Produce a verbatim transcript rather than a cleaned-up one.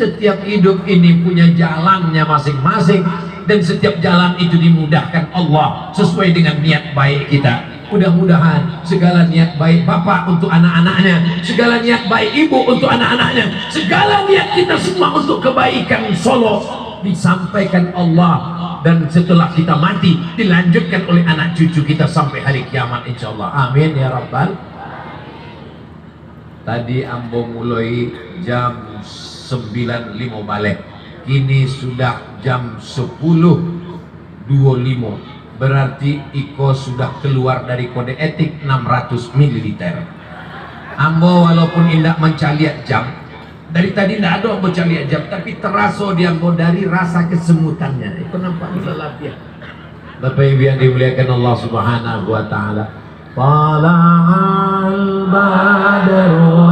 Setiap hidup ini punya jalannya masing-masing, dan setiap jalan itu dimudahkan Allah sesuai dengan niat baik kita. Mudah-mudahan segala niat baik bapak untuk anak-anaknya, segala niat baik ibu untuk anak-anaknya, segala niat kita semua untuk kebaikan Solo disampaikan Allah, dan setelah kita mati dilanjutkan oleh anak cucu kita sampai hari kiamat, insya Allah. Amin ya rabbal. Tadi ambo muloi jam sembilan limo baleh. Kini sudah jam sepuluh dua limo. Berarti iko sudah keluar dari kode etik enam ratus mililiter. Ambo walaupun indak mancaliak jam, dari tadi indak ado ambo caliak jam, tapi teraso di ambo dari rasa kesemutannya. Iko nampak ni lalapiah. Bapak Ibu yang dimuliakan Allah Subhanahu wa Ta'ala. Tala'al badru